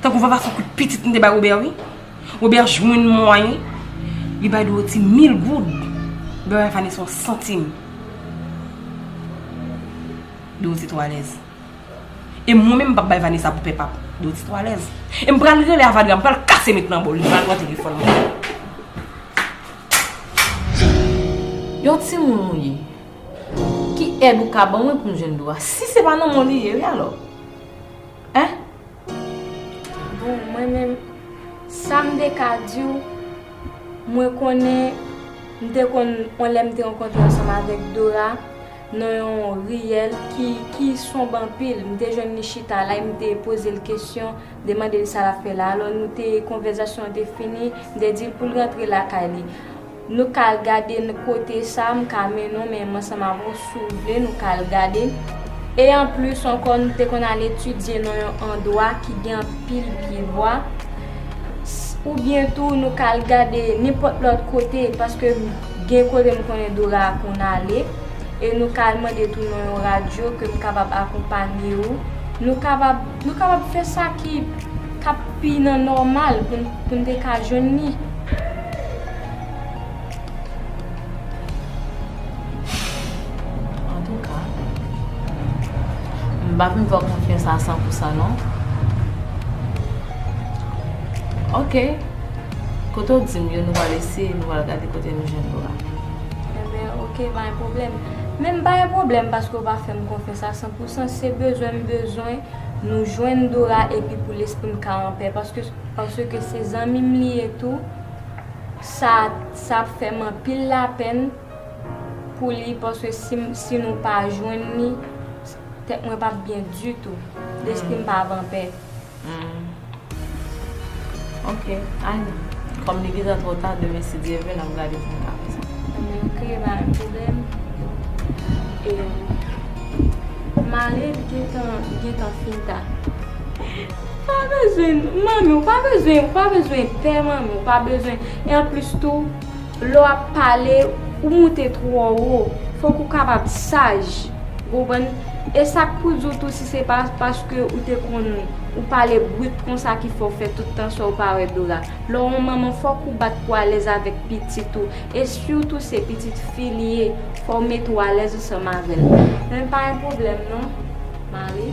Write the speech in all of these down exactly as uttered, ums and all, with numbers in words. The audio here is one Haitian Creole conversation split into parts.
Tankou Vava se yon kout pitit m te bay Robert, wi. Robert jwenn mwayen, li bay Dorothy mil goud. Li pa bay Vanessa yon santim. Dorothy twò alèz. E mwen menm, m p ap bay Vanessa pou pèp ap. Dorothy twò alèz. E m pral rele Avadra, m pral kase met nan bòl li, m pral pran telefòn mwen. Yon timoun ou ye. Ki èd ou ka ban mwen pou m jwenn Dora? Si se pa nan men w li ye, wi, alò. Hein? Bon, mwen menm, sa m te ka di w, mwen konnen, m te konn, yon lè m te rankontre ansanm avèk Dora nan yon riyèl ki, ki sonb anpil. M te jwenn li chita la, e m te poze l kesyon, m te mande l sa l ap fè la. Alò, nou te, konvèsasyon an te fini, m te di l pou l rantre lakay li. Nou ka al gade n-, kote sa, m ka mennen w, men m ansanm avè w, si w vle, nou ka al gade. E anplis ankò, nou te konn al etidye nan yon andwa ki gen anpil pyebwa. S-, oubyen tou, nou ka al gade nenpòt lòt kote, paske gen kote m konnen Dora konn ale. E nou ka al mande tou nan yon radyo ke m kapab akonpanye w. Nou kapab, nou kapab fè sa ki, k ap pi nan nòmal pou n, pou n te ka jwenn li. Antouka, m pa fin fè w konfyans a san pou san non. Ok. Kote w di m yo, nou pral eseye, nou pral gade kote nou jwenn Dora. Enben, ok, pa gen pwoblèm. Men m pa gen pwoblèm paske w pa fè m konfyans a san pou san. Se bezwen m bezwen nou jwenn Dora epi pou lespri m ka anpè. Paske, paske se zanmi m li ye tou. Sa, sa ap fè m anpil lapenn pou li, paske si, si nou pa jwenn li, tèt mwen p ap byen ditou. Lespri m p ap anpè. Hmm. Ok, Annie. Kòm li gentan twò ta, demen si Dye vle, n ap gade pou n ka fè sa. Enben, ok, pa gen pwoblèm. E, Mari gentan, gentan fin ta. Pa bezwen, manmi, w pa bezwen, w pa bezwen pè, manmi, w pa bezwen. E anplis tou, lè w ap pale, ou moute twò wo. Fòk ou kapab saj. Ou konprann? E sa k pou di w tou, si se pa paske ou te konn, ou pale brit konsa ki fè w fè tout tan sa w pa wè Dora. Lè w yon manman, fòk ou bat pou alèz avèk pitit ou. E sitou se pitit fi li ye, fò w mete w alèz ansanm avè l. Men pa yon pwoblèm non, Mari.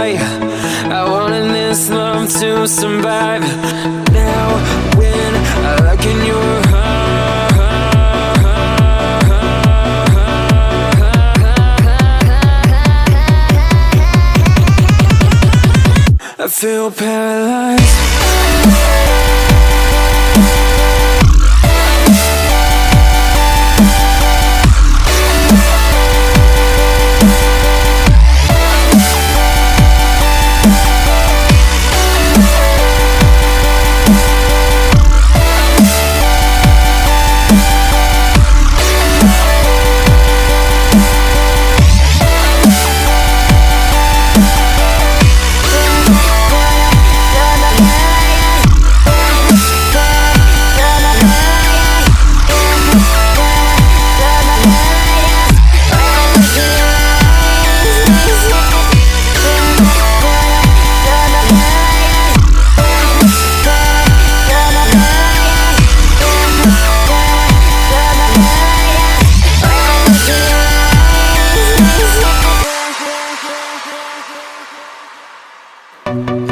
I wanted this love to survive. Now, when I look in your eyes, I feel paralyzed.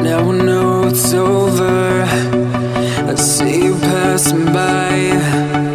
Now I know it's over. I see you passing by.